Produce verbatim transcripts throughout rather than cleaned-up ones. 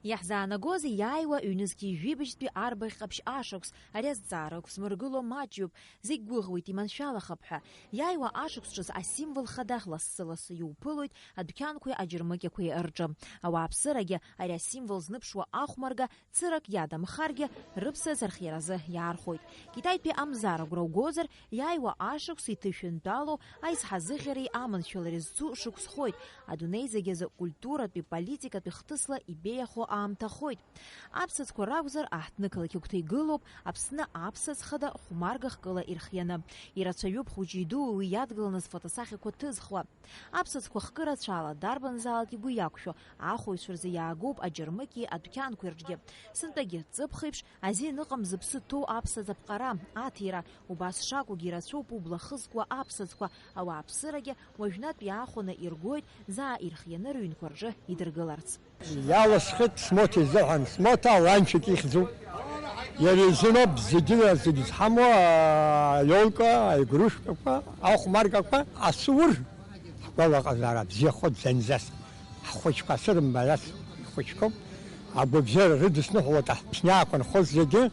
Иаҳзаанагозеи, иааиуа ҩнызқьи жәибжьтәи арбаӷь ҟаԥшь ашықәс? Ари азҵаара ықәзмыргыло маҷҩуп, зегь гәыӷуеит, иманшәалахап ҳәа. Иааиуа ашықәс ҿыц асимвол хада лассы-лассы иуԥылоит адәқьанқәеи аџьармыкьақәеи рҿы. Ауааԥсырагьы ари асимвол зныԥшуа ахәмарга цырак иадамхаргьы, рыԥсаӡ архиаразы иаархәоит. Китаитәи амзар агәра угозар, иааиуа ашықәс иҭышәынтәалоу аизҳазыӷьареи аманшәалареи зцу шықәсхоит. Адунеи зегь азы культуратәи политикатәи хҭысла ибеиахо аамҭахоит. Аԥсаӡқәа ракәзар, аҳҭнықалақь агәҭа игылоуп Аԥсны аԥсаӡ хада хәмарга хкыла ирхианы. Ирацәаҩуп хәыҷи-дууи уи иадгыланы зфотосахьақәа ҭызхуа. Аԥсаӡқәа хкы рацәала, дарбанзаалак игәы иақәшәо, ахәаҩцәа рзы иаагоуп аџьармыкьеи адәқьанқәеи рҿгьы. Сынтәагьы, ҵыԥх еиԥш, азин ыҟам зыԥсы ҭоу аԥсаӡ аԥҟара, аҭира. Убас шакәугьы, ирацәоуп убла хызкуа аԥсаӡқәа, ауааԥсырагьы уажәнатә иаахәаны иргоит, заа ирхианы рыҩнқәа рҿы идыргыларц. Иаласхеит смоҭа изыҳәан, смоҭа аланчик ихьӡуп. Иара изыноуп зегьы, зегьы зҳамоу аиолка, аигрушкақәа, ахәмаргақәа, асур ҳгәалаҟазаара бзиахоит зынӡас. Ҳхәыҷқәа сырымбарас ихәыҷқәоуп. Агәабзиара рыдысныҳәалоит аҳҭнықалақь анхоз зегьы.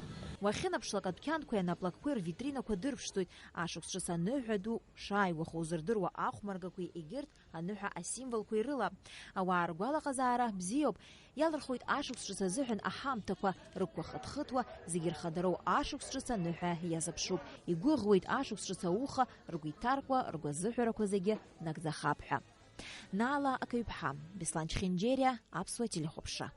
Уахьынаԥшлак, адәқьанқәеи анаплакқәеи рвитринақәа дырԥшӡоит, ашықәс ҿыц аныҳәа ду шааиуахо узырдыруа ахәмаргақәеи егьырҭ аныҳәа асимволқәеи рыла. Ауаа ргәалаҟазаара бзиоуп. Иалырхуеит ашықәс ҿыц азыҳәан аҳамҭақәа, рыгәқәа хыҭхыҭуа, зегьы рхадароу ашықәс ҿыц аныҳәа иазыԥшуп. Игәыӷуеит ашықәс ҿыц ауха, ргәы иҭаркуа, ргәазыҳәарақәа зегьы нагӡахап ҳәа. Наала Акаҩԥҳа, Беслан Чхинџьериа, Аԥсуа телехәаԥшра.